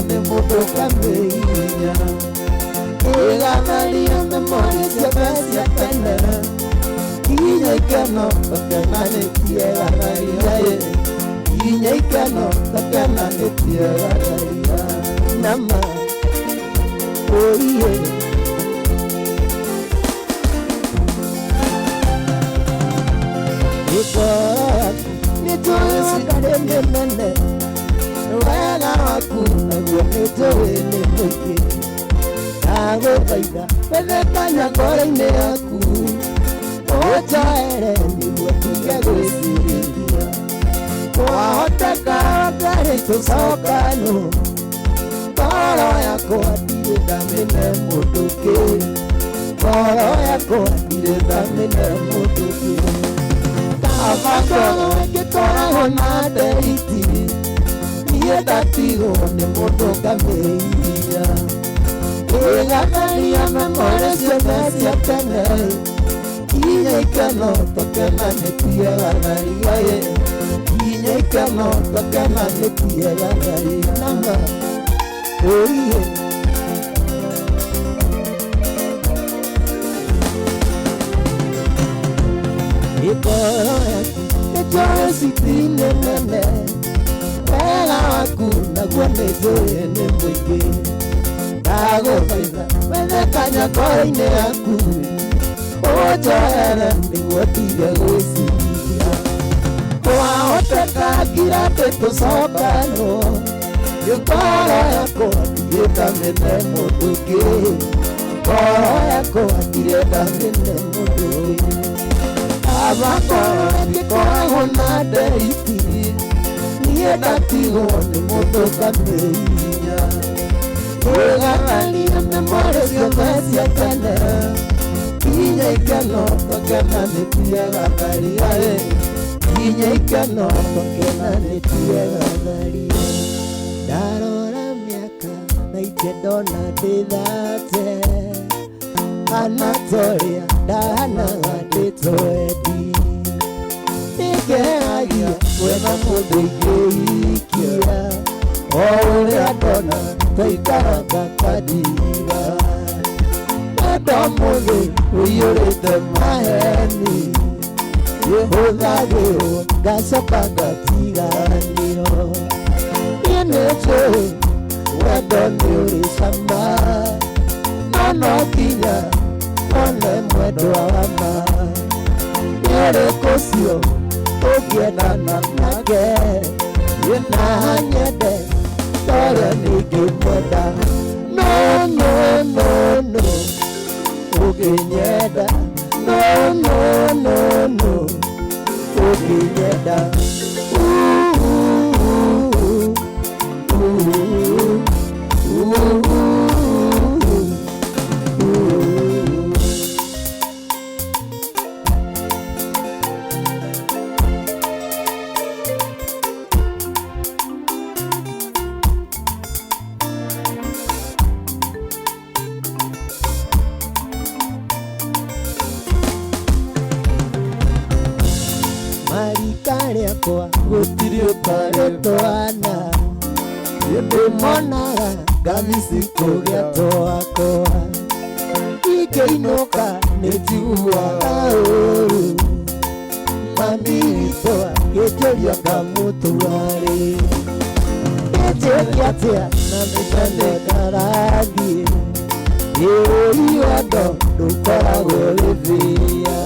Nĩ mũndũ kamĩhinya ĩgatharia memori ciothe cia tene kinya ikeno tũkenanĩtie gatharia kinya ikeno tũkenanĩtie gatharia nama oiye Nĩ njũĩ nĩ mene wega waku naguo nĩ njũĩ nĩ mũingĩ ndagũthaitha wethe kanya ngoro-inĩ yaku ũnjoere nĩguo ndige gwĩcirithia kwahoteka ngarĩ tũcokanwo ngoro yakwa ndirĩ ndamĩne mũndũ ũngĩ ngoro yakwa ndirĩ ndamĩne mũndũ ũngĩ kaba ngoro ĩngĩkoragwo na nderiti niĩ ndatigwo nĩ mũndũ ngamĩhinya ĩgatharia memori ciothe cia tene kinya ikeno tũkenanĩtie gatharia kinya ikeno tũkenanĩtie gatharia nama oiye Ngoro yaku nĩ njũĩ citi-inĩ nene wega waku naguo nĩ njũĩ nĩ mũingĩ ndagũthaitha wethe kanya ngoro-inĩ yaku ũnjoere nĩguo ndige gwĩciria kwahoteka ngira ndĩ tũcokanwo ngoro yakwa ndirĩ ndamĩne mũndũ ũngĩ ngoro yakwa ndirĩ ndamĩne mũndũ ũngĩ kaba ngoro ĩngĩkoragwo na nderiti niĩ ndatigwo nĩ mũndũ ngamĩhinya ĩgatharia memori ciothe cia tene kinya ikeno tũkenanĩtie gatharia kinya ikeno tũkenanĩtie gatharia ndarora mĩaka naite ndona ndĩ thate hana toria ndahanaga ndĩ twendi nĩngeagia kwetha mũndũ ingĩhikia o ũrĩa ndona twaikaraga kandiga wendo mũthĩ ũiyũrĩte maheni hũthagĩrwo ngacoka ngatiganĩro niĩ nĩ njũĩ wendo nĩ ũrĩ cama no no nginya wone mwendwa wa ma nĩ ũrĩkũ ũcio ũngĩendana nake na nyende torĩa ningĩmwenda no no no no ũngĩnyenda no no no no ũngĩnyenda ooh, ooh, ooh. Marika rĩakwa gũtirĩ ũtarĩ twana ndĩmonaga ngamici kũgĩa twakwa ingĩinũka nĩ njiguaga ũru mami witũ akĩnjũria ngamũtwarĩ njĩke atĩa na mĩcane ngarathiĩ ĩĩ wendo ndũkoragwo wĩ thĩa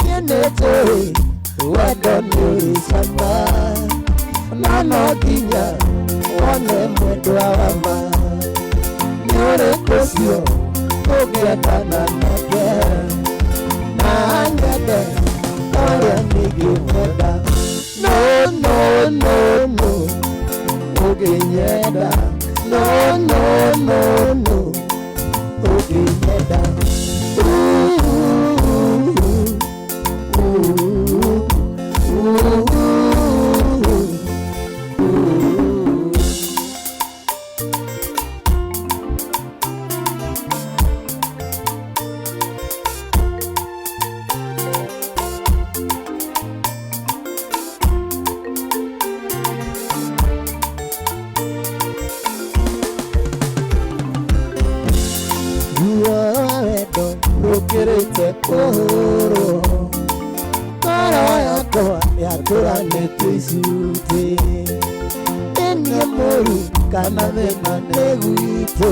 niĩ nĩ njũĩ wendo nĩ ũrĩ cama no no nginya wone mwendwa wa ma nĩ ũrĩkũ ũcio ũngĩendana nake na nyende torĩa ningĩmwenda no no no no ũngĩnyenda no no no no ũngĩnyenda ooh, ooh, ooh, ooh. Ũkĩrĩte kũhũrwo ngoro yakwa yatũranĩtio icunjĩ. Nĩ niĩ mũru kana thĩna nĩ gwitũ,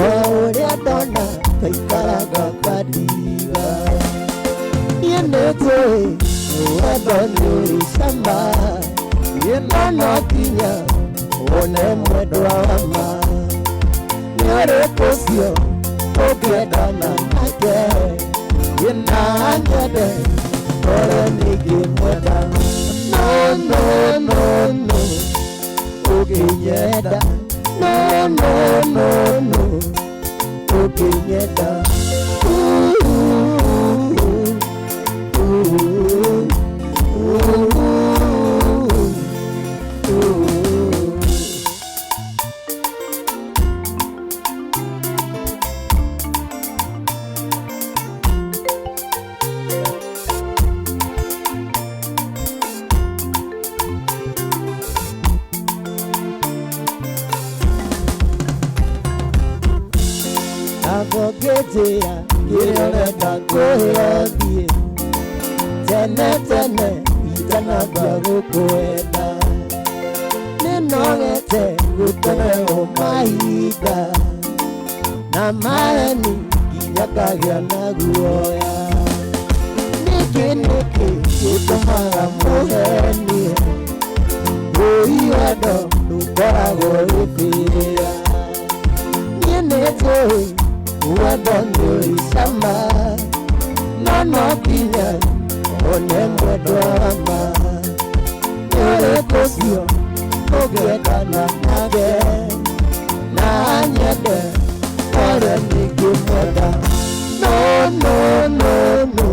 o ũrĩa ndona twaikaraga ngadiga. Niĩ nĩnjũĩ wendo nĩ ũrĩ cama, no no nginya wone mwendwa wa ma. Nĩ ũrĩkũ ũcio ũngĩendana nake na nyende ũrĩa ningĩmwenda? No, no, no, no, ũngĩnyenda. No, no, no, no, ũngĩnyenda. Ooh, ooh, ooh, ooh. Abo ngĩnjĩra kĩrĩa ũrenda ngũhe thiĩ tene tene itanambia gũkwenda. Nĩnogete gũteeo mahinda na maheni nginya ngagĩa na guoya. Nĩkĩ nĩkĩ gĩtũmaga mũhenie? Wũi wendo ndũkoragwo wĩtĩĩa. Niĩ nĩnjũĩ wendo nĩ ũrĩ cama, no no nginya one mwendwa wa ma. Nĩ ũrĩkũ ũcio ũngĩendana nake na nyende ũrĩa ningĩmwenda? No, no, no, no,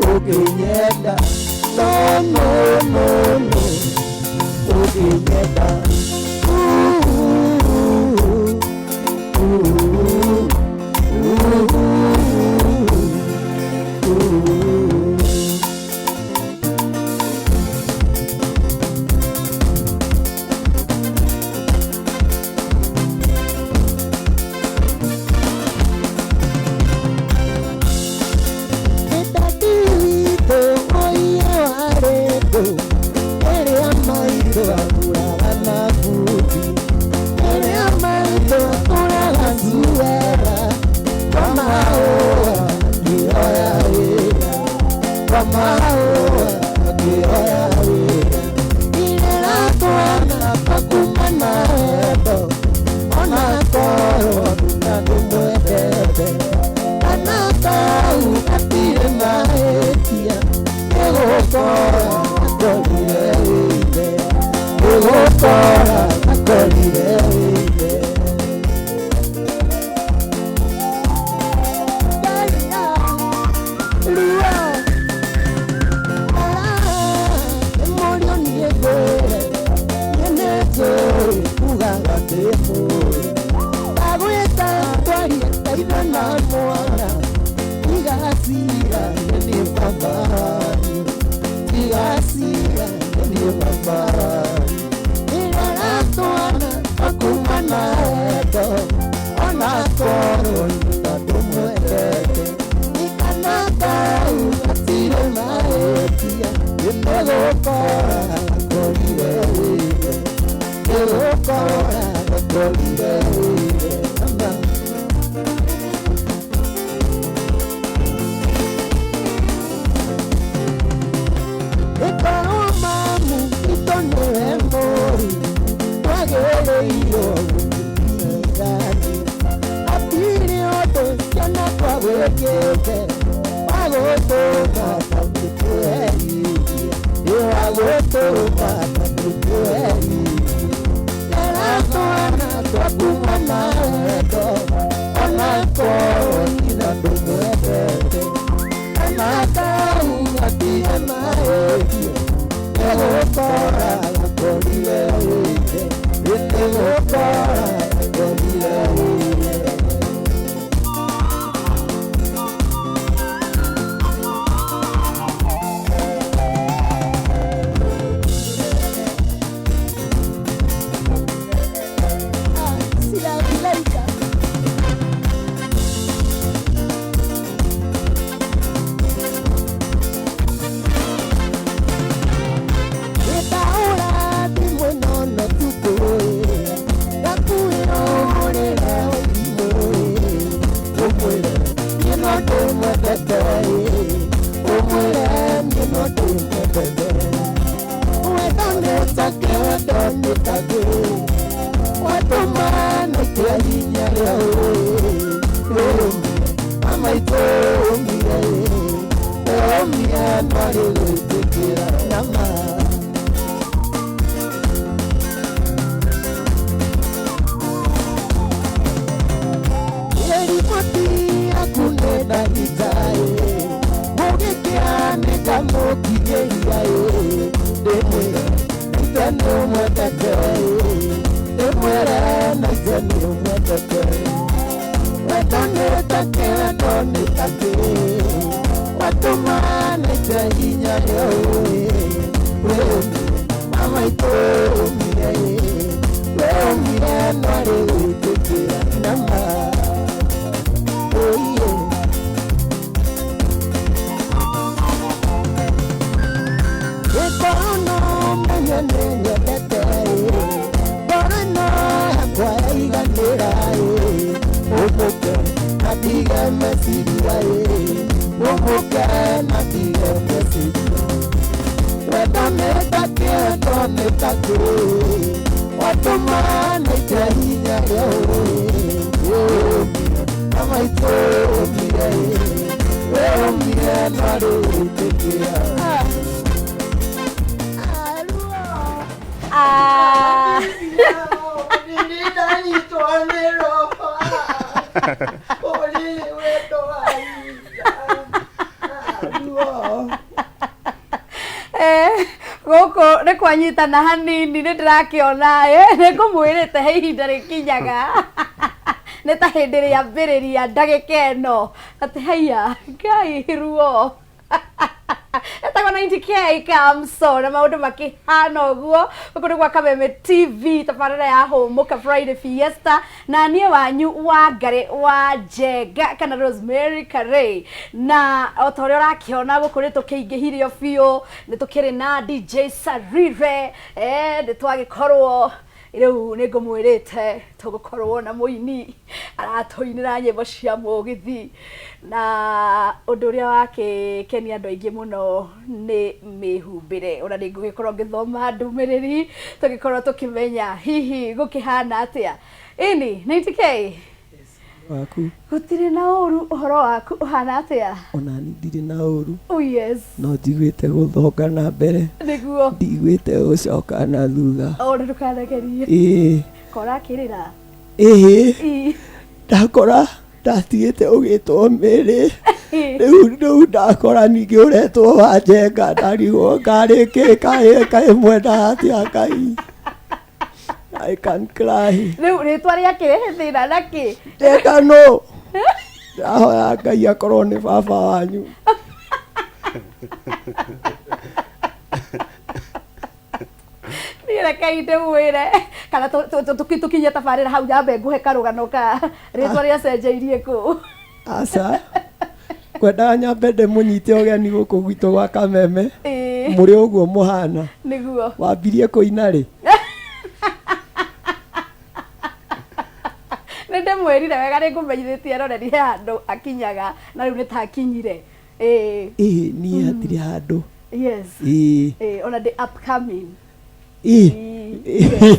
ũngĩnyenda. No, no, no, no, ũngĩnyenda. Ooh, ooh, ooh, ooh. Daddy witũ oiye warĩ ngũ ĩrĩa maitũ agũraga na buti, ĩrĩa maitũ agũraga cuwera kwa mahũa akĩoya wĩra, kwa mahũa akĩoya wĩra. Irera twana twaku na wendo ona korwo na ndũmwendete, kana kau gatirĩ mahĩtia, nĩgũkora akorire wĩithe, nĩgũkora akorire wĩithe. Ruo mũriũ niĩ ngwĩre, niĩ nĩnjũĩ ugaga ndĩ mũũru. Ndagwĩta twarie ta ithe na mwana, tigacira nĩ niĩ baba wanyu, tigacira nĩ niĩ baba wanyu. Irera twana twaku na wendo ona korwo nyina ndũmwendete, ikana kau gatirĩ mahĩtia, nĩgũkora akorire wĩithe, nĩgũkora akorire wĩithe. Ama. Ĩkorwo mamu witũ nĩwe mũru, twagĩrĩirwo gũtigithania. Hatirĩ ũndũ ciana twagwĩkĩte wagũtũma tũtũherithie, ĩ wagũtũma tũtũherithie. Rera twana twaku na wendo ona korwo nyina ndũmwendete, kana kau gatirĩ mahĩtia, nĩgũkora gakorire wĩithe, nĩgũkora gakorire wĩithe. See you later. Watũma nĩkĩo hinya rĩa ũmire mamaitũ ũmire ũmire marĩ gwĩtĩkĩra nama. Riboti yaku nĩ ndagĩtarĩ mũgĩkĩa nĩngamũkinyĩria ndĩmwĩre naithe nĩ ũmwendete ndĩmwĩre naithe nĩ ũmwendete wendo nĩ takĩ wendo nĩ takĩ watũma naithe hinya rĩo wĩũmire mamaitũ ũmire wĩũmire mwarĩ gwĩtĩkĩra nama. Oiye. Gĩkorwo menye nĩ nyendete ngoro ĩno yakwa yaiganĩra ũmũke na ndige meciria ũmũke na ndige meciria wendo nĩ takĩ wendo nĩ takĩ watũma nĩte hinya rĩo amaitũ ũmire wĩũmire mwarĩ gwĩtĩkĩra. Ah. Gũkũ nĩ kwanyitana hanini nĩ ndĩrakĩona nĩ ngũmwĩrĩte he ihinda rĩkinyaga nĩ ta hĩndĩ rĩambĩrĩria ndagĩka ĩno atĩ haiya Ngai ruo etagwo 90K Kamso na maũndũ makĩhana ũguo. Gũkũ nĩ gwa Kameme TV, tabarĩra ya Hũmũka Friday Fiesta, na niĩ wanyu wa Ngarĩ wa Njenga kana Rosemary Karei. Na o ta ũrĩa ũrakĩona gũkũ nĩ tũkĩingĩhirio biũ, nĩ tũkĩrĩ na DJ Sarire, nĩ twagĩkorwo rĩu nĩ ngũmwĩrĩte tũgũkorwo na mũini aratũinĩra nyĩmbo cia mũgithi, na ũndũ ũrĩa wakĩkenia andũ aingĩ mũno nĩ mĩhumbĩre. Ona nĩ ngũgĩkorwo ngĩthoma ndũmĩrĩri tũgĩkorwo tũkĩmenya hihi gũkĩhana atĩa. Ĩni 90K waku gũtirĩ na ũru, ũhoro waku ũhana atĩa? Ona ni ndirĩ na ũru. Oh yes. No njiguĩte gũthonga na mbere, nĩguo ndiguĩte gũcoka na thutha. Ona ndũkanagerie. Ĩĩ. Korakĩrĩra. Ĩĩ. Ĩ. Ndakora ndatigĩte ũgĩtwo Mĩrĩ, Ĩ. rĩu ndakora ningĩ ũretwo wa Njenga, ndarigwo ngarĩ kĩ kaĩ kaĩ mwendaga atĩa Ngai. I can cry. Rĩu rĩtwa rĩakĩrehe thĩna nakĩ? Njenga no ndahoya Ngai akorwo nĩ baba wanyu. Niĩ rekei ndĩmwĩre kana tũkinye tabarĩra hau nyambe ngũhe karũgano ka rĩtwa rĩacenjeirie kũ. Aca, kwendaga nyambe ndĩmũnyite ũgeni gũkũ gwitũ gwa Kameme. Ĩĩ. Mũrĩ ũguo mũhana. Nĩguo. Wambirie kũina rĩ? Nĩ ndĩmwĩrire wega, nĩ ngũmenyithĩtie eroreri he handũ akinyaga na rĩu nĩ ta akinyire. Ĩĩ. Ĩĩ, niĩ hatirĩ handũ. Yes. Ĩĩ. Ĩĩ, ona ndĩ upcoming. Ĩĩ. Ĩĩ.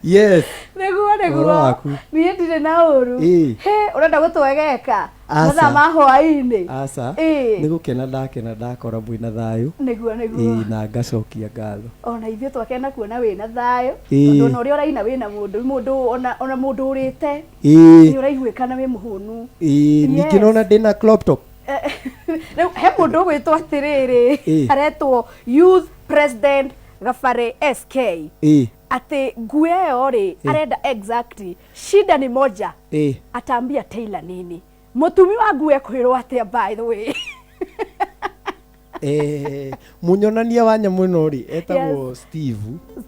Yes. Nĩguo. Ũhoro Nĩguo. waku? Niĩ ndirĩ na ũru. Ĩĩ. He ũrenda gũtwegeka Aca. mathaa ma hwaĩ-inĩ? Aca. Ĩĩ. Nĩ gũkena ndakena ndakora mwĩna thayũ. Nĩguo nĩguo. Ĩĩ, na ngacokia ngatho. Ona ithuĩ twakena kuona wĩna thayũ. Ĩĩ. Tondũ ona ũrĩa ũraina wĩna mũndũ mũndũ ona mũndũ ũrĩte Ĩĩ. nĩ ũraiguĩkana wĩ mũhũnu. Ĩĩ, ningĩ Yes. nona ndĩna crop top. Rĩu he mũndũ ũgwĩtwo atĩrĩrĩ, Ĩĩ. aretwo Youth President Gabare SK, Ĩĩ. atĩ nguo ĩyo rĩ arenda exactly, shida ni moja, Ĩĩ. atambia tailor nini mũtumi wa nguo ekwĩrwo atĩa, by the way? Mũnyonania wa nyamũ ĩno rĩ etagwo Steve.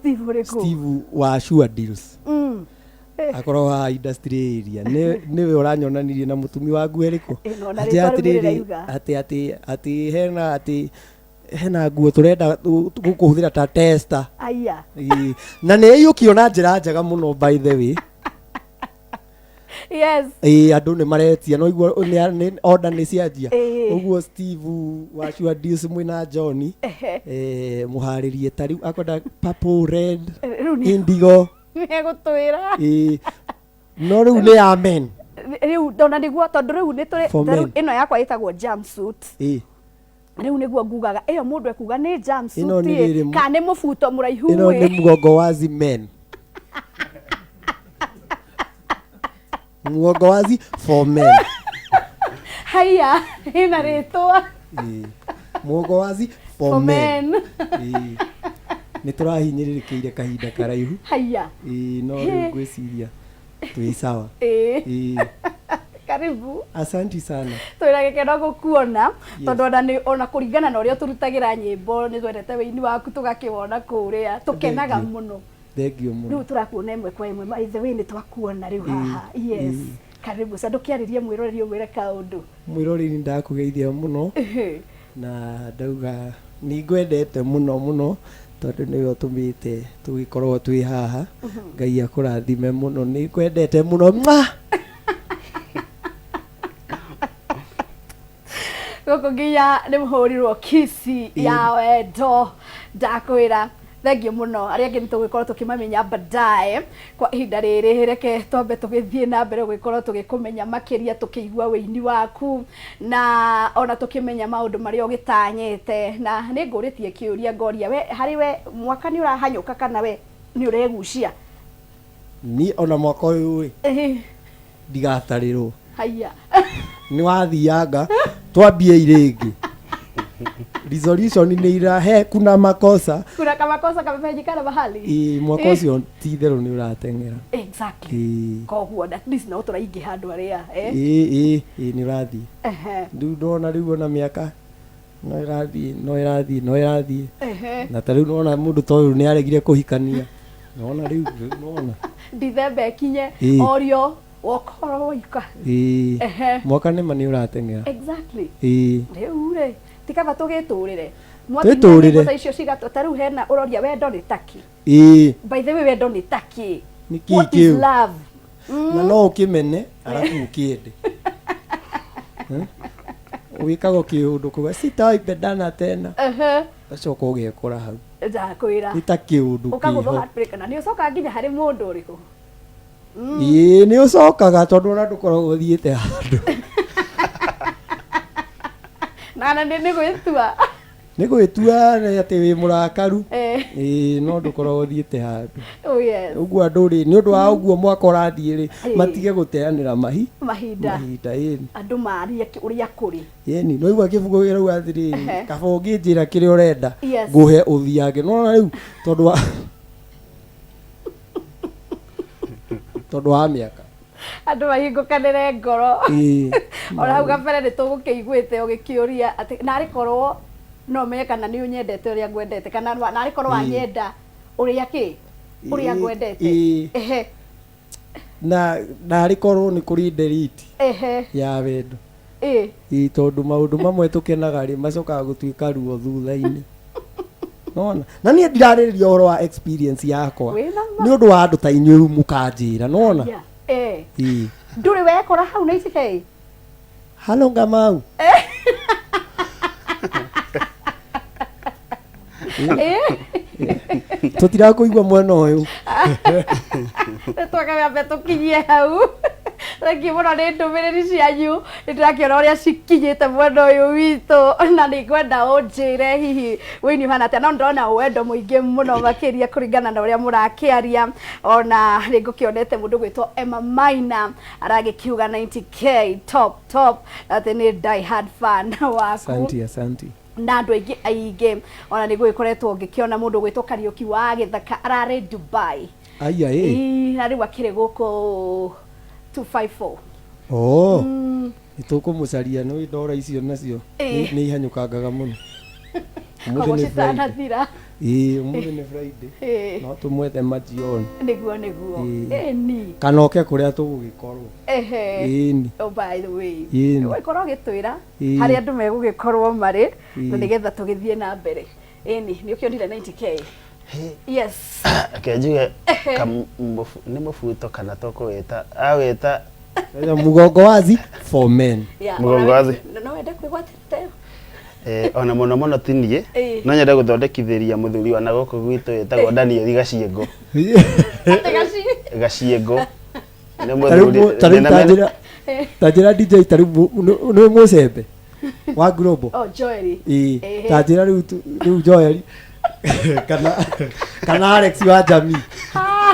Steve ũrĩkũ? Steve wa Sure Deals. Akorwo wa industry area nĩwe ũranyonanirie na mũtumi wa nguo ĩrĩkũ. Ĩno, na Atĩ rĩtwa rĩu atĩrĩrĩ, rĩraiuga. atĩ hena atĩ hena nguo tũrenda gũkũhũthĩra ta tester. Aya. Ĩĩ. Na nĩ ĩiyũkio na njĩra njega mũno, by the way. Yes. Ĩĩ, andũ nĩ maretia no igua nĩ order nĩ cianjia. Ĩĩ. Ũguo Steve wa Sure Deals mwĩna John, mũharĩrie ta rĩu akwenda purple, red, Rĩu nĩ indigo. Nĩegũtwĩra. Ĩĩ, no rĩu nĩ ya men. Rĩu ndona nĩguo, tondũ rĩu nĩ tũrĩ For ta rĩu men. Ĩno yakwa ĩtagwo jumpsuit. Rĩu nĩguo ngugaga ĩyo mũndũ ekuga nĩ jumpsuit Ĩno nĩ ĩ, rĩrĩ kana nĩ mũbuto mũraihu Ĩno nĩ ĩ. mũgongo wazi men, mũgongo wazi for men. Haiya, ĩna rĩtwa. Ĩĩ. Mũgongo wazi for For men. men. Ĩĩ. Nĩ tũrahinyĩrĩrĩkĩire kahinda karaihu. Haiya. Ĩĩ, no rĩu ngwĩciria twĩ sawa. Ĩĩ. Ĩĩ. Karibu. Asanti sana. Twĩna gĩkeno gũkuona, tondũ ona nĩ ona kũringana na ũrĩa ũtũrutagĩra nyĩmbo, nĩ twendete wĩini waku, tũgakĩwona kũrĩa tũkenaga Thank you. mũno. Thank you mũno. Rĩu tũrakuona ĩmwe kwa ĩmwe. By the way, nĩ twakuona rĩu haha. Yes, karibu sa, ndũkĩarĩrie mwĩroreri, ũmwĩre kaũndũ. Mwĩroreri, ndakũgeithia mũno na ndauga nĩ ngwendete mũno mũno, tondũ nĩwe ũtũmĩte tũgĩkorwo twĩ haha. Ngai akũrathime mũno, nĩ ngwendete mũno. Mwah! Gũkũ nginya nĩ mũhũrirwo kisi ya wendo. Ndakwĩra thengiũ mũno. Arĩa angĩ nĩ tũgũgĩkorwo tũkĩmamenya baadaye. Kwa ihinda rĩrĩ, reke twambe tũgĩthiĩ na mbere gũgĩkorwo tũgĩkũmenya makĩria, tũkĩigua wĩini waku na ona tũkĩmenya maũndũ marĩa ũgĩtanyĩte. Na nĩ ngũrĩtie kĩũria, ngoria we, harĩ we mwaka nĩ ũrahanyũka kana we nĩ ũregucia? Niĩ ona mwaka ũyũ ĩ, ndigatarĩrwo. Haiya. Nĩ wathianga twambie rĩngĩ, resolution nĩ ira he kuna makosa. Kuna kamakosa kamefanyikana mahali. Ĩ, mwaka ũcio ti itherũ nĩ ũrateng'era. Exactly. Koguo at least no tũraingĩha andũ arĩa eh? Ĩ ĩ ĩ, nĩ ũrathiĩ. Rĩu ndona rĩu ona mĩaka no ĩrathiĩ, no ĩrathiĩ, no ĩrathiĩ. Na ta rĩu nona mũndũ ta ũyũ nĩ aregire kũhikania, nona rĩu nona Ndithemba ĩkinye. Orio wokorwo woika. Mwaka nĩma nĩ ũrateng'era. Exactly. Rĩu rĩ, ti kaba tũgĩtũrĩre? Twĩtũrĩre. Ta icio cigatũ ta rĩu hena ũroria wendo nĩ taki. By the way, wendo nĩ taki? Nĩ kĩĩ What is kĩu? love? Na no ũkĩmene arabu ũkĩende. Eh? Wĩkaga kĩũndũ kuga sitaipendana tena, ũgacoka ũgekora hau. Ndakwĩra. Nĩ ta kĩũndũ ũkagũthwo kĩho. Heartbreak, na nĩ ũcokaga nginya harĩ mũndũ ũrĩkũ? Ĩĩ, nĩ ũcokaga, tondũ ona ndũkoragwo ũthiĩte handũ. Na nĩ gwĩtua. Nĩ gwĩtua nĩ atĩ wĩ mũrakaru. Ĩĩ, no ndũkoragwo ũthiĩte handũ. Oh yes. Ũguo andũ rĩ, nĩ ũndũ wa ũguo mwaka ũrathiĩ rĩ, matige gũteanĩra mahi mahinda. Mahinda, ĩni. Andũ marie ũrĩa kũrĩ. Ĩni, no igua kĩbuku kĩrauga atĩrĩrĩ, kaba ũngĩnjĩra kĩrĩa ũrenda, ngũhe ũthiange. Nona rĩu tondũ wa mĩaka. Andũ mahingũkanĩre ngoro. Ona hau kabere nĩ tũgũkĩiguĩte ũgĩkĩũria atĩ narĩ korwo no menye kana nĩ ũnyendete ũrĩa ngwendete, kana narĩ korwo wanyenda ũrĩa kĩ ũrĩa ngwendete. Na narĩ korwo nĩ kũrĩ nderiti ya wendo. Ĩĩ, tondũ maũndũ mamwe tũkenaga rĩ, macokaga gũtuĩka ruo thutha-inĩ. Nona na niĩ ndirarĩrĩria ũhoro wa experience yakwa Wĩna ma. nĩ ũndũ wa andũ ta inyuĩ mũkanjĩra, nona. Yeah. Ĩĩ. Ndũrĩ wekora hau na icikei? Halo ngamau. Tũtirakũigua mwena ũyũ. Twakawambe tũkinyie hau. Thengiũ mũno nĩ ndũmĩrĩri cianyu, nĩ ndĩrakĩona ũrĩa cikinyĩte mwena ũyũ witũ, na nĩ ngwenda ũnjĩre hihi wĩini ũhana atĩa, no ndĩrona wendo mũingĩ mũno makĩria kũringana na ũrĩa mũrakĩaria. Ona nĩ ngũkĩonete mũndũ gwĩtwo Emma Maina aragĩkiuga 90K top top, atĩ nĩ die hard fan waku. Asanti, asanti. Na andũ aingĩ aingĩ, ona nĩ gũgĩkoretwo ngĩkĩona mũndũ gwĩtwo Kariũki wa Gĩthaka ararĩ Dubai. Aya ĩ. Ĩĩ, na rĩu akĩrĩ gũkũ 254. Oh, nĩ tũkũmũcaria. Nĩ ndora icio nacio nĩ ihanyũkangaga mũno. Ũmũthĩ Koguo nĩ Friday. citanathira. Ĩĩ, ũmũthĩ nĩ Friday. No tũmwethe majioni. Nĩguo, nĩguo. Ĩni. Kana oke kũrĩa tũgũgĩkorwo. Ĩni. Oh, by the way, Ĩni. ũgĩkorwo ũgĩtwĩra harĩa andũ megũgĩkorwo marĩ na nĩgetha tũgĩthiĩ na mbere. Ĩni, nĩ ũkĩonire 90K? Yes. Reke njuge nĩ mũbuto kana tũkũwĩta awĩta. Mugongo wazi for men. Mugongo wazi. No wende kwĩgwatĩra ĩyo. Ona mũno mũno ti niĩ no nyende gũthondekithĩria mũthuri wa na gũkũ gwitũ wĩtagwo Daniel Gaciengo. Gaciengo nĩ mũthuri. Ta njĩra DJ ta rĩu nĩ mũcembe wa Global. Oh, Joel. Ta njĩra rĩu Joel kana Alex wa Jamii.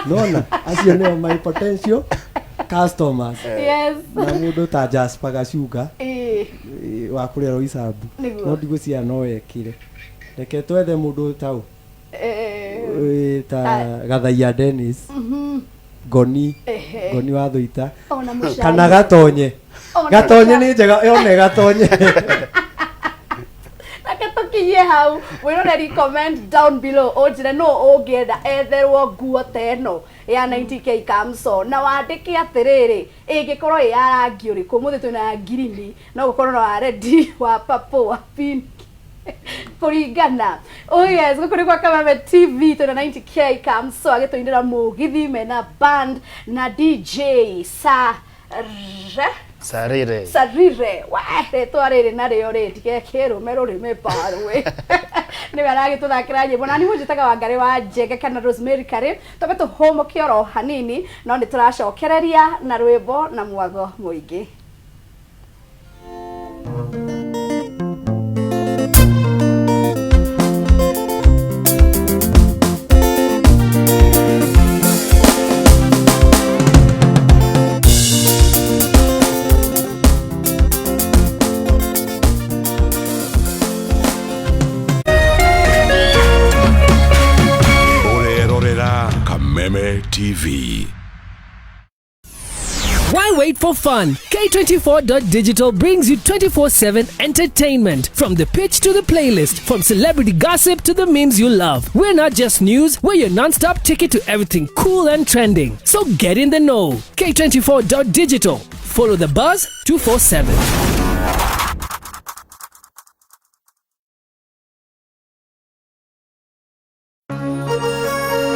Nona acio nĩo my potential customers. Yes. Na mũndũ ta Jasper Gacuga wa kũrĩa Roysambu. No ndigwĩciria no ekire. Reke twethe mũndũ ta ta Gathaia Dennis. Ngoni Ngoni wa Thuita. Kana Gatonye. Gatonye nĩ njega yone Gatonye. Reke tũkinyie hau mwĩroreri, comment down below ũnjĩre nũ ũngĩenda etherwo nguo ta ĩno ya 90k Kamso na wandĩke atĩrĩrĩ ĩngĩkorwo ĩ ya rangi ũrĩkũ. Ũmũthĩ twĩna ya ngirini no gũkorwo na wa red, wa purple, wa pink kũringana. Oh yes, gũkũ nĩ kwa Kameme TV twĩna 90k Kamso agĩtũinĩra mũgithi mena band na DJ Sarire. Sarire. Wa rĩtwa rĩrĩ narĩo rĩ ndigekĩrũme rũrĩmĩ mbarwe. Nĩwe aragĩtũthakĩra nyĩmbo na niĩ njĩtaga Wangari wa Njenge kana Rosemary Karĩ. Twambe tũhũmũke oro hanini no nĩ tũracokereria na rwĩmbo na mwago mũingĩ. Kameme TV. Why wait for fun? K24.digital brings you 24/7 entertainment. From the pitch to the playlist, from celebrity gossip to the memes you love. We're not just news, we're your non-stop ticket to everything cool and trending. So get in the know. K24.digital. Follow the buzz 247.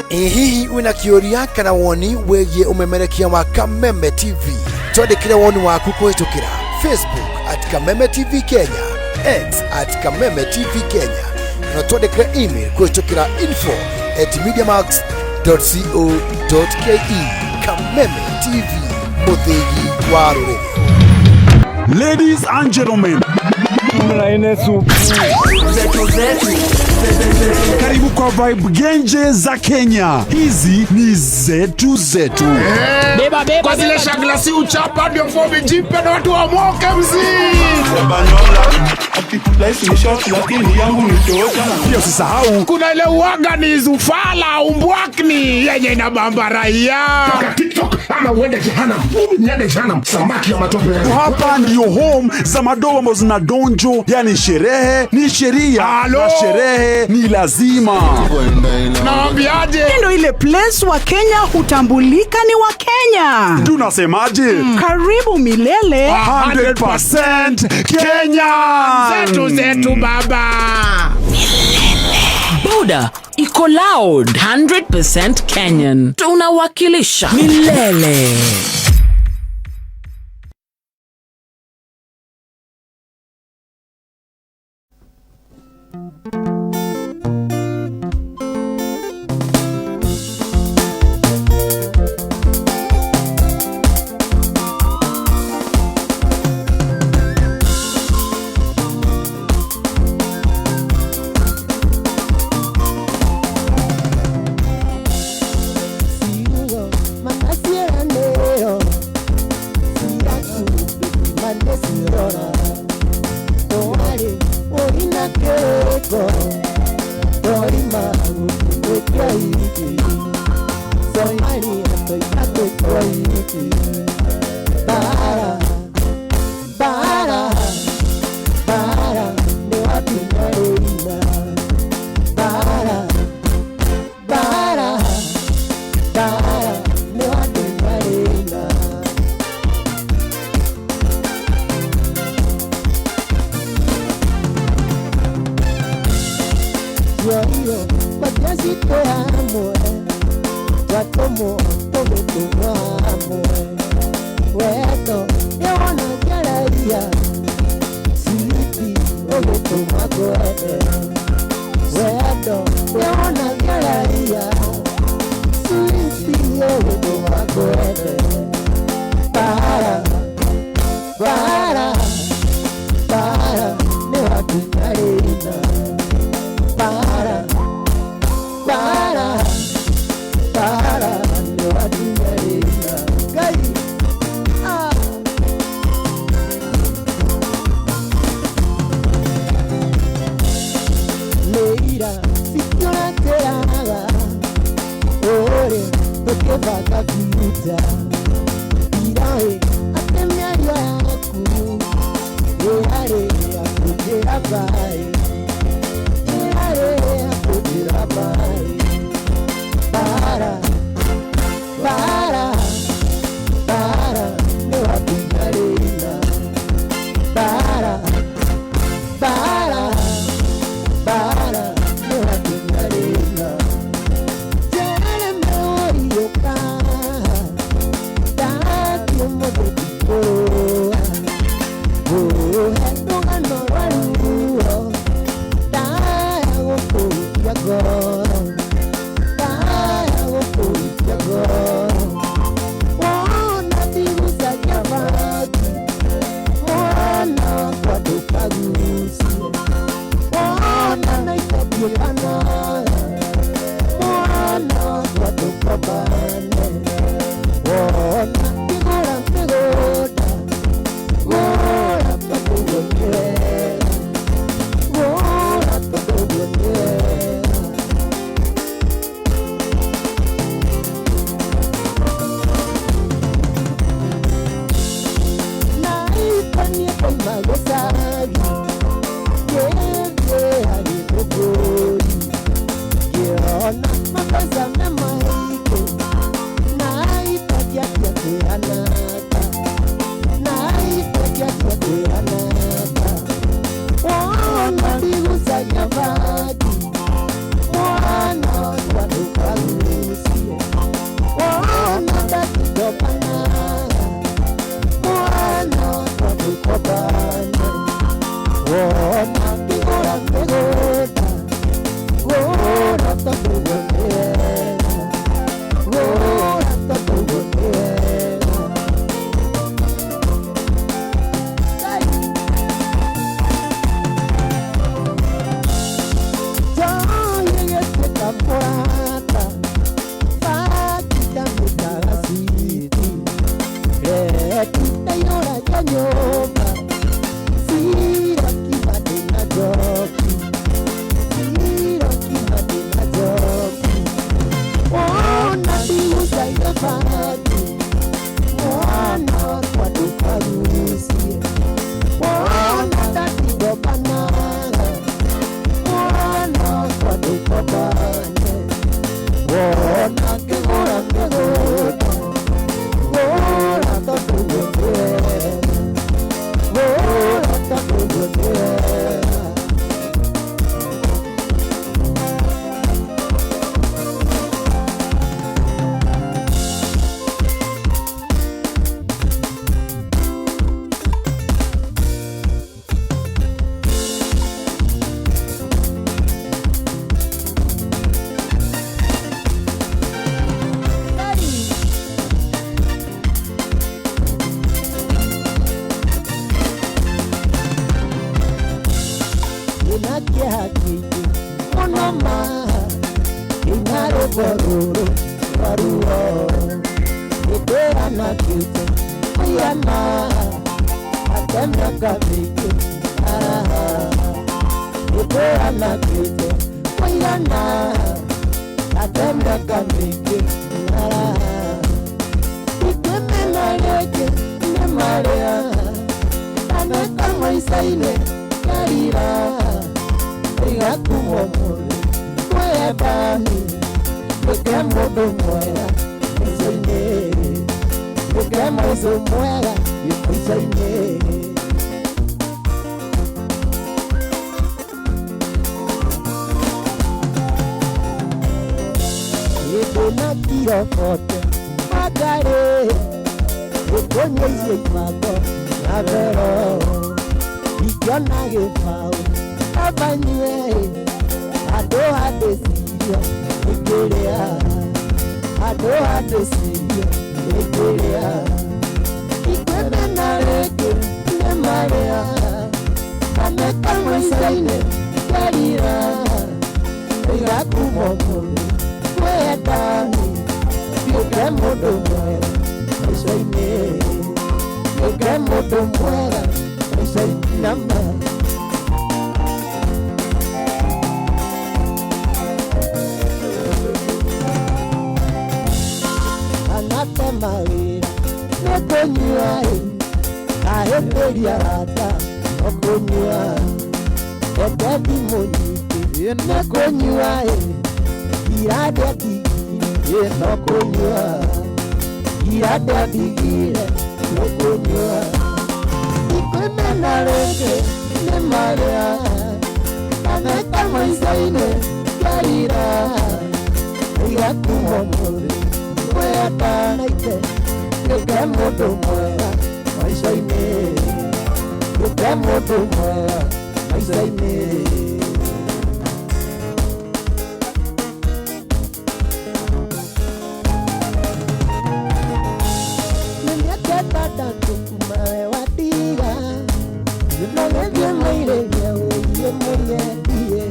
Hihi wina kĩũria kana woni wĩgiĩ ũmemerekia wa Kameme TV? Twandĩkĩre woni waku kũhĩtũkĩra Facebook at Kameme TV Kenya, X at Kameme TV Kenya, na twandĩkĩre email kũhĩtũkĩra info@mediamax.co.ke. Kameme TV, mũthĩgi wa rũrĩrĩ. Ladies and gentlemen, karibu kwa Vibe Genje za Kenya. Hizi ni zetu zetu. Beba beba. Kwa zile shagla si uchapa ndio fomi jipe na watu wa moke mzee. Pia usisahau kuna ile uaga ni zufala umbwakni yenye inabamba raia. TikTok ama uende jehanamu. Niende jehanamu samaki ya matope. Hapa ndio home za madoa ambazo zina donjo, yani sherehe ni sheria na sherehe ni lazima. Naambiaje? Ndio ile place wa Kenya hutambulika ni wa Kenya. Tunasemaje? Karibu milele 100% Kenya. Zetu zetu baba. Boda iko loud 100% Kenyan. Tunawakilisha milele. Wendo nĩwona ngĩaragia Sweetie ũgĩtũma ngwende. Wendo nĩwona ngĩaragia Sweetie ũgĩtũma ngwende. Bara, bara, bara nĩwakinya rĩna. Bara, bara, bara nĩwakinya rĩna. Ngai, ah. Nĩira cikĩũratĩraga ũrĩ tũkĩbanga future. Iroĩ atĩ mĩario yaku ĩrarĩ ya kũnjĩra bye, ĩrarĩ ya kũnjĩra bye. Bara, bara, bara nĩwakinya rĩna. Bara, bara, bara nĩwakinya rĩna. Jeremy ũriũka ndathiĩ mũthĩ ndikũrũa. Ngũhe rũgano rwa ruo ndaya gũkũikia ngoro, ndaya gũkũikia ngoro. Wona ndigucagia bangi mwana wakwa ndũkagucie. Wona naitatiĩkanaga mwana wakwa ndũkombane. Wona ngĩgũra mĩgũnda gũra tondũ ũguo nĩ wega, gũra tondũ ũguo nĩ wega. Naitanie koima gĩcagi ngĩthiĩ harĩ mũgũri ngĩona mabeca me maingĩ naitagia kwĩananga, naitagia kwĩananga. Wona ndigucagia bangi mwana wakwa ndũkagucie. Wona ndatindombanaga mwana wakwa ndũkombane. Wona ngĩgũra mĩgũnda gũra tondũ ũguo nĩ wega, gũra tondũ ũguo nĩ wega. Njohi ĩgĩtuĩka mũrata, bangi ndamĩtaga sweetie. Reki ndaiyũragia nyũmba, cira kiuma ndĩna njoki, cira kiuma ndĩna njoki. Wona ndigucagia bangi mwana wakwa ndũkagucie. Wona ndatindombanaga mwana wakwa ndũkombane. Wona ngĩgũra mĩgũnda gũra tondũ ũguo nĩ wega, gũra tondũ ũguo nĩ wega. Ndĩna kĩeha kĩingĩ mũno ma, ndĩna rũmbo rũrũ rwa ruo. Nĩndĩanakĩte kũigana ate mĩaka mĩingĩ araha. Nĩndĩanakĩte kũigana ate mĩaka mĩingĩ araha. Ndingĩmena rĩngĩ nĩ marĩa ndaneka maica-inĩ ngarira. Ndigakumwo mũthĩ kwĩyendani nduĩke mũndũ mwega maica-inĩ, nduĩke mũico mwega maica-inĩ. Ĩndĩ na kiro bote magarĩ Gũkũnyua icio ibango na thero ingĩona gĩbaũ abanyue handũ handĩcirio nĩngũrĩa handũ handĩcirio nĩngũrĩa ikwĩmena rĩngĩ nĩ marĩa kameka maica-inĩ ngerira rĩra kuma ũmũthĩ kwĩyendani tuĩke mũndũ mwega maica-inĩ tuĩke mũndũ mwega maica-inĩ nama. Anate mawĩra nĩ kũnyua ĩ ahĩtĩria arata no kũnyua ende thimũ nyingĩ nĩ kũnyua ĩ ira ndiatigire no kũnyua ira ndiatigire no kũnyua ikwĩmena rĩngĩ nĩ marĩa kameka maica-inĩ ngerira rĩra kuma ũmũthĩ kwĩyendanaite tuĩke mũndũ mwega maica-inĩ tuĩke mũndũ mwega maica-inĩ. Nĩ mĩaka ĩtandatũ kuma we watiga na gĩthiĩ mairĩria ũiye mũnyendie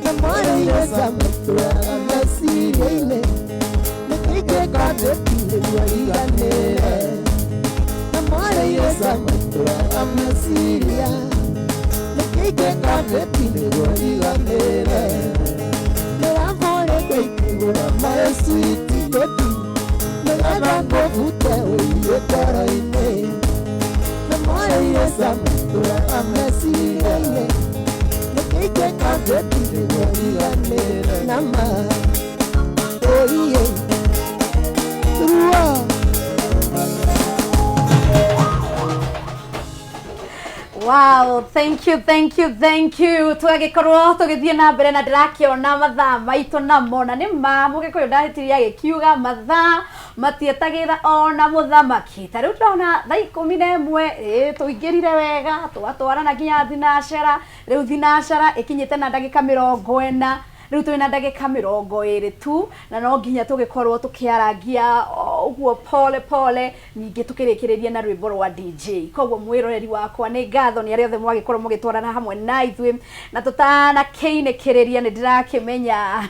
na mwarĩire camatũraga meciria-inĩ nĩkĩingĩka nĩguo riganĩre na mwarĩire camatũraga meciria nĩkĩingĩka nĩguo riganĩre nĩramborete ikĩgũra maĩ switi bebi nĩgetha ngũbute ũiye ngoro-inĩ na mwarĩire camatũraga meciria-inĩ nĩkĩingĩka nĩguo riganĩre nama oiye rua. Wow, thank you, thank you, thank you. Tũgagĩkorwo tũgĩthiĩ na mbere na ndĩrakĩona mathaa maitũ namo na nĩ ma mũgĩkũyũ ndahĩtirie agĩkiuga mathaa matietagĩra ona mũthamaki. Ta rĩu ndĩrona thaa 11 tũingĩrire wega twatwarana nginya thinacara. Rĩu thinacara ĩkinyĩte na ndagĩka 40. Rĩu twĩ na ndagĩka 20 tu na no nginya tũgĩkorwo tũkĩarangia ũguo pole pole ningĩ tũkĩrĩkĩrĩria na rwĩmbo rwa DJ. Koguo mwĩroreri wakwa nĩ ngatho nĩ arĩa othe mwagĩkorwo mũgĩtwarana hamwe na ithuĩ na tũtanakĩinĩkĩrĩria nĩ ndĩrakĩmenya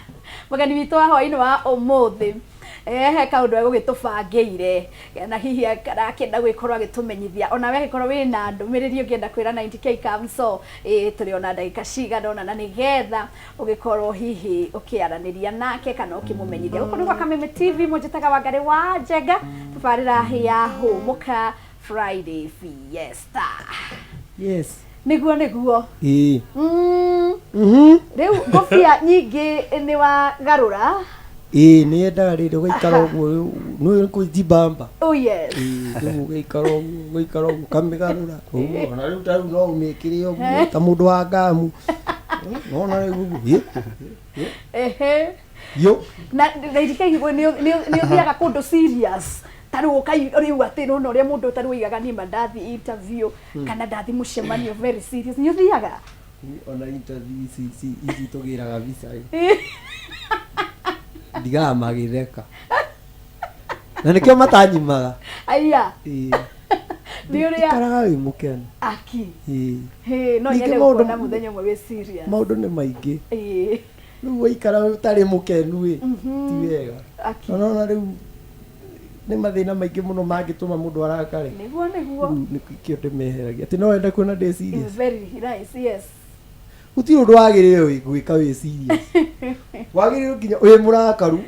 mũgeni witũ wa hwaĩ-inĩ wa ũmũthĩ he kaũndũ egũgĩtũbangĩire na hihi arakĩenda gwĩkorwo agĩtũmenyithia onawe angĩkorwo wĩna ndũmĩrĩri ũngĩenda kwĩra 90K Kamso tũrĩ ona ndagĩka cigana ũna na nĩgetha ũgĩkorwo hihi ũkĩaranĩria nake kana ũkĩmũmenyithia. Gũkũ nĩ gwa Kameme TV mũnjĩtaga Wangari wa Njenga tabarĩra ya Hũmũka Friday Fiesta. Yes. Nĩguo nĩguo. Ĩĩ. Rĩu ngũbia nyingĩ nĩ wagarũra. Ĩĩ nĩyendaga rĩrĩ ũgaikara ũguo nĩ kũjibamba. Oh yes. Ĩĩ rĩu ũgaikara ũguo ũgaikara ũguo ũkamĩgarũra ũguo ona rĩu ta rĩu no ũmĩkĩre ũguo ta mũndũ wa ngamu nona rĩu ũguo ehe yo na ndirikaigwo nĩ ũthiaga kũndũ serious ta rĩu rĩu atĩ nona ũrĩa mũndũ ta rĩu oigaga niĩ ma ndathi interview kana ndathi mũcemanio very serious nĩ ũthiaga ona interview ici ici tũgĩraga visa ndigaga magĩtheka na nĩkĩo matanyimaga aya nĩ ũrĩa ikaraga wĩ mũkenu aki ĩĩ no nyende kuona mũthenya ũmwe wĩ serious maũndũ nĩ maingĩ rĩu waikara ũtarĩ mũkenu ĩ ti wega nona rĩu nĩ mathĩna maingĩ mũno mangĩtũma mũndũ arakare nĩguo nĩguo nĩkĩo ndĩmeheragia atĩ no wende kuona ndĩ serious very nice yes gũtirĩ ũndũ wagĩrĩire gwĩka wĩ serious wagĩrĩirwo nginya wĩ mũrakaru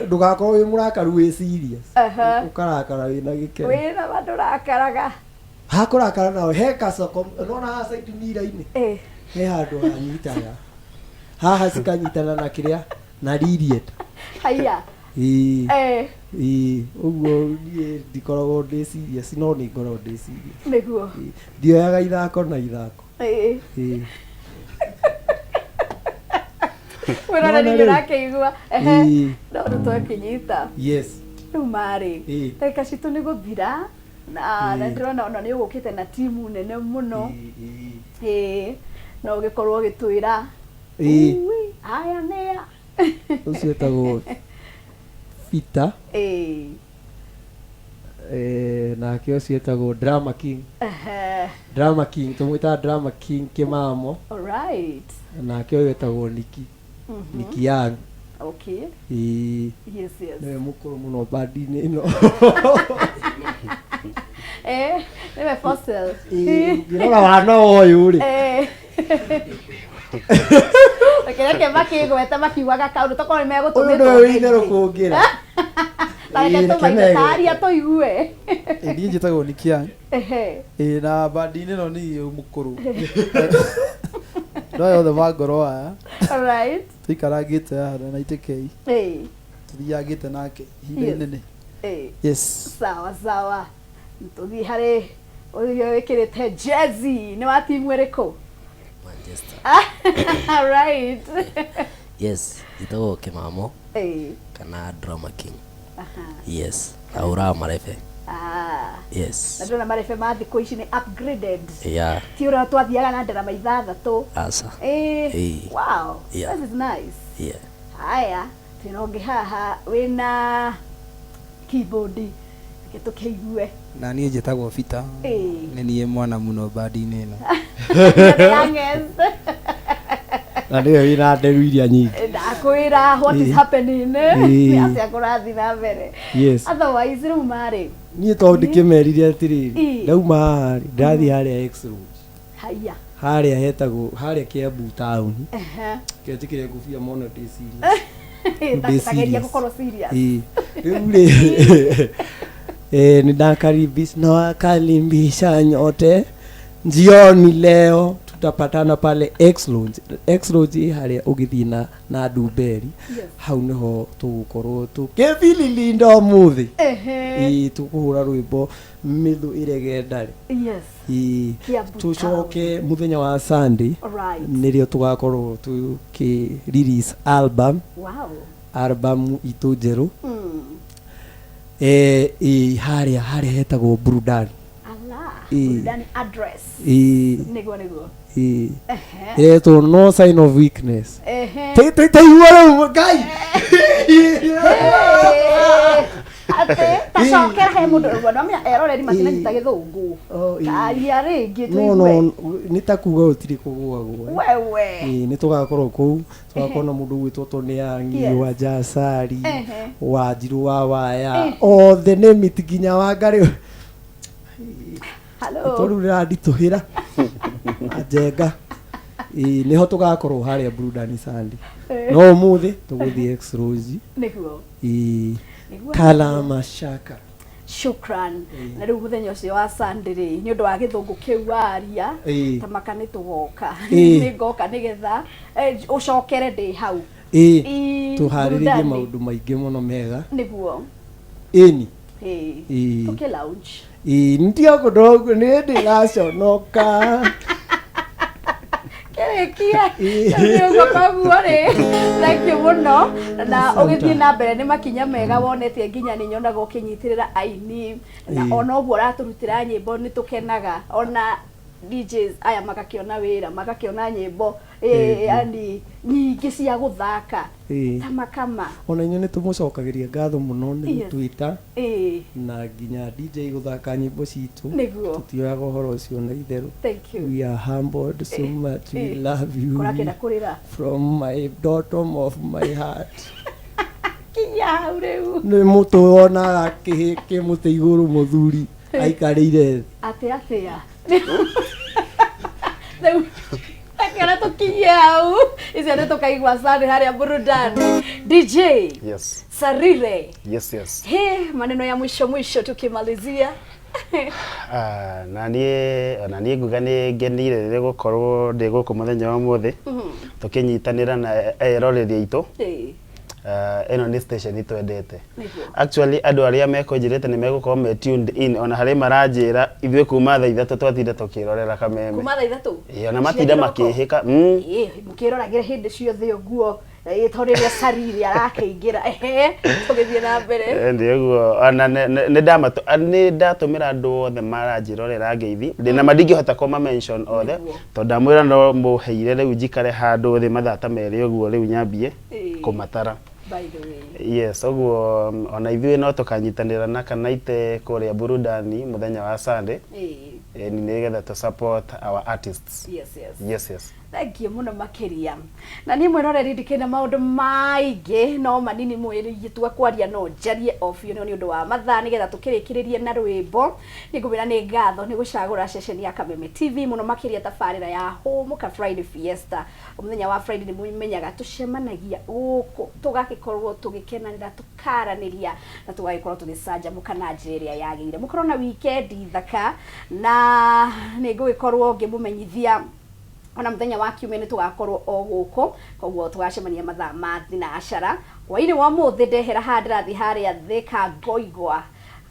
ndũgakorwo wĩ mũrakaru wĩ serious ũkarakara wĩna gĩkeno wĩna ma ndũrakaraga hakũrakara nawe he gacoko nona haha side mirror-inĩ he handũ hanyitaga haha cikanyitana na kĩrĩa na radiator haya ĩĩ ĩĩ ũguo niĩ ndikoragwo ndĩ serious no nĩ ngoragwo ndĩ serious nĩguo ndioyaga ithako na ithako ĩĩ mwĩroreri nĩ ũrakĩigua ehe no nĩ twakĩnyita yes rĩu marĩ ndagĩka citũ nĩ gũthira Na ndĩrona ona nĩ ũgũkĩte na timu nene mũno. Ĩĩ, no ũgĩkorwo ũgĩtwĩra. Ui, aya nĩa? Ũcio etagwo Peter. Nake ũcio etagwo Drama King. Drama King, tũmwĩtaga Drama King Kĩmamo. Nake ũyũ etagwo Niki. Niki Young. Ĩĩ. Nĩwe mũkũrũ mũno bandi-inĩ ĩno. Nĩwe fossil. Ĩĩ, ũngĩrora wana ũyũ rĩ. Reke reke makĩgweta makiugaga kaũndũ tokorwo nĩ Ũyũ megũtũmĩtwo nĩwe wĩ itherũ kũngĩra. Ta reke Ĩĩ, reke tũmaite megwete. taria tũigue. Ĩ niĩ njĩtagwo Nikian. Ĩ na bandi-inĩ ĩno niĩ mũkũrũ. Andũ aya othe mangoro aya tũikarangĩte haha na 90K. Tũthiangĩte nake ihinda inene. Yes. Sawa sawa. Tũthiĩ harĩ ũrĩa wĩkĩrĩte jezi nĩ wa timu ĩrĩkũ? Manchester. Alright. Yes, njĩtagwo Kĩmamo kana Drama King. Yes, ahũraga marebe. Yes. Na ndĩrona marebe ma thikũ ici nĩ upgraded. Yeah. Ti ũrĩa twathiaga na ndarama ithathatũ. Aca. Ĩĩ. Wow. This is nice. Haya, twĩna ũngĩ haha wĩna keyboard. Reke tũkĩigue. Na niĩ njĩtagwo Peter. Nĩ niĩ mwana mũno bandi-inĩ ĩno. The youngest. Na nĩwe wĩna nderu iria nyingĩ. Ndakwĩra what is happening. Nĩ atĩa kũrathiĩ na mbere. Yes. Otherwise rĩu marĩ. Niĩ tondũ ndĩkĩmerire atĩrĩrĩ, ndauma haha rĩ, ndĩrathiĩ harĩa X Road. Haya. Harĩa hetagwo harĩa Kiambu town. Ketĩkĩre ngũbia mono ndĩ serious. Ndĩ Tageria serious. gũkorwo serious. Ĩĩ. Rĩu rĩ, ninakaribisha nawakaribisha nyote jioni leo tutapatana pale X Lounge. X Lounge ĩ harĩa ũgĩthiĩ na Ndumberi. Hau nĩho tũgũkorwo tũkĩbiririnda ũmũthĩ. Ĩĩ, tũkũhũra rwĩmbo mĩthũ ĩrege ndarĩ. Ĩĩ. Kiambu Tũcoke mũthenya wa Sunday nĩrĩo tũgakorwo tũkĩ release album. Album itũ njerũ. Ĩĩ, harĩa hetagwo Burudani. Ala. Ĩĩ. Burudani address. Ĩĩ. Nĩguo nĩguo. Ĩĩ. Ĩretwo no sign of weakness. Taigua rĩu Ngai. Atĩ tacokera he mũndũ ũguo no eroreri matinanyita gĩthũngũ. Taria rĩngĩ No tũigue. no nĩ ta kuga gũtirĩ kũgũagwo. Wewe. Ĩĩ, nĩ tũgakorwo kũu tũgakorwo na mũndũ ũgwĩtwo Tony Yangi wa Jasari wa Njirũ wa Waya othe name it nginya wa Ngarĩ. Hello. Tondũ rĩranditũhĩra Njenga. Ĩĩ, nĩho tũgakorwo harĩa Burudani Sunday. No ũmũthĩ tũgũthiĩ X Lounge. Nĩguo. Ĩĩ. Nĩguo. Kala Mashaka. Shukran. Na rĩu mũthenya ũcio wa Sunday rĩ, nĩ ũndũ wa gĩthũngũ kĩu waria, ta maka nĩ tũgoka. Nĩ ngoka nĩgetha ũcokere ndĩ hau. Ĩĩ. Ĩĩ, Tũharĩrĩrie burudani. maũndũ maingĩ mũno mega. Nĩguo. Ĩni. Ĩĩ. Ĩĩ. Tũkĩ lounge. Ĩĩ, nĩndiogo nĩ ndĩraconoka. Kĩrĩkie. Nĩ ũguo koguo rĩ, thank you mũno na ũgĩthiĩ na mbere nĩ makinya mega wonetie nginya nĩ nyonaga ũkĩnyitĩrĩra aini na ona ũguo ũratũrutĩra nyĩmbo nĩ tũkenaga ona DJs aya magakĩona wĩra magakĩona nyĩmbo yani nyingĩ cia gũthaka ta makama. Ona inyuĩ nĩ tũmũcokagĩria ngatho mũno nĩ gũtwĩta na nginya DJ gũthaka nyĩmbo citũ. Tũtioyaga ũhoro ũcio na itherũ. Thank you. We are humbled so much. We love you. Kũrakĩenda kũrĩra. From my bottom of my heart. Kinya hau rĩu. Nĩ mũtũonaga kĩhĩ kĩ mũtĩ igũrũ mũthuri aikarĩire thĩ. Atĩ atĩa? Rĩu akĩona tũkinyie hau icio nĩ tũkaigua sana harĩa burudani. DJ Yes. Sarire. Yes, yes. He, maneno ya mwisho mwisho tukimalizia. Na niĩ ona niĩ nguga nĩ ngenire rĩrĩa gũkorwo ndĩ gũkũ mũthenya wa ũmũthĩ tũkĩnyitanĩra na eroreri aitũ. Ĩno nĩ station twendete. Actually andũ arĩa mekũnjĩrĩte nĩ megũkorwo me tuned in ona harĩ maranjĩra ithuĩ kuma thaa ithatũ twatinda tũkĩrorera Kameme. Kuma thaa ithatũ. Ĩĩ, ona matinda Cia kĩroko. makĩhĩka. Ĩĩ, mũkĩroragĩra hĩndĩ ciothe ũguo. Tondũ rĩrĩa Sariri arakĩingĩra ehe tũgĩthiĩ na mbere. Nĩ ũguo ona nĩ ndatũmĩra andũ othe maranjĩrorera ngeithi ndĩna ma ndingĩhota kũma mention othe tondũ ndamwĩra no mũheire rĩu njikare handũ thĩ mathaa ta merĩ ũguo rĩu nyambie kũmatara. By the way. Yes, ũguo ona ithuĩ no tũkanyitanĩra na Kanaite kũrĩa burudani mũthenya wa Sunday nĩgetha to support our artists. Yes, yes. Yes, yes. Thank you mũno makĩria. Na niĩ mwĩroreri ndikĩrĩ na maũndũ maingĩ no manini mwĩrĩ kwaria no njarie o biũ no nĩ ũndũ wa mathaa nĩgetha tũkĩrĩkĩrĩrie na rwĩmbo. Nĩngũmwĩra nĩ ngatho nĩ gũcagũra ceceni ya Kameme TV mũno makĩria tabarĩra ya Hũmũka Friday Fiesta. Mũthenya wa Friday nĩ mũmenyaga tũcemanagia gũkũ tũgagĩkorwo tũgĩkenanĩra tũkaranĩria na tũgagĩkorwo tũgĩcanjamũka na njĩra ĩrĩa yagĩrĩire. Mũkorwo na weekend thaka na nĩ ngũgĩkorwo ngĩmũmenyithia ona mũthenya wa kiumia nĩ tũgakorwo o gũkũ koguo tũgacemania mathaa ma thinacara. Hwaĩ-inĩ wa ũmũthĩ ndehera haha ndĩrathiĩ harĩa Thika Ngoigwa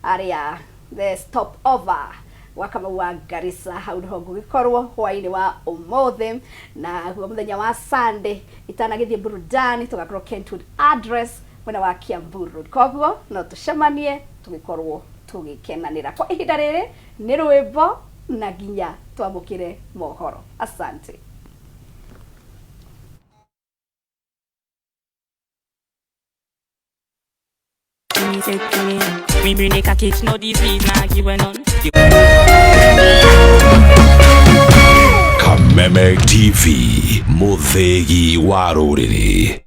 harĩa the stop over gwa Kamau wa Garissa hau nĩho ngũgĩkorwo hwaĩ-inĩ wa ũmũthĩ. Na guo mũthenya wa Sunday itanagĩthiĩ burudani tũgakorwo Kentwood address mwena wa Kiambu Road. Koguo no tũcemanie tũgĩkorwo tũgĩkenanĩra. Kwa ihinda rĩrĩ nĩ rwĩmbo na nginya twamũkĩre mohoro. Asante. We bring the catch, no disease, nah give none. Kameme TV, Muthegi wa rũrĩrĩ.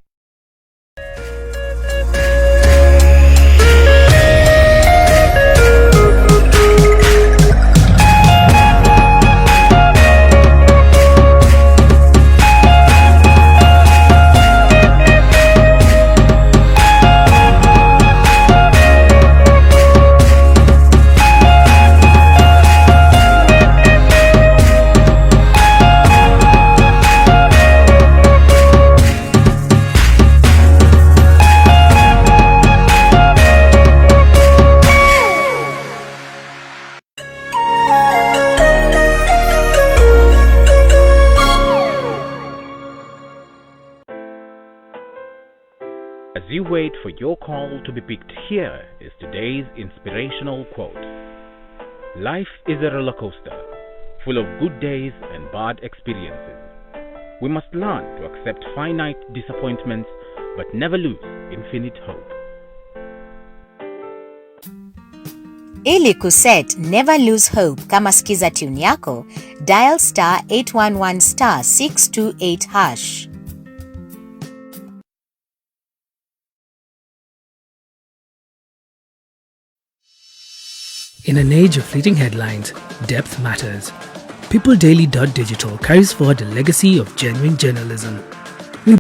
As you wait for your call to be picked, here is today's inspirational quote. Life is a roller coaster, full of good days and bad experiences. We must learn to accept finite disappointments, but never lose infinite hope. Ili kuset Never Lose Hope kama skiza tune yako, dial star 811 star 628 hash. In an age of fleeting headlines, depth matters. PeopleDaily.digital carries forward a legacy of genuine journalism.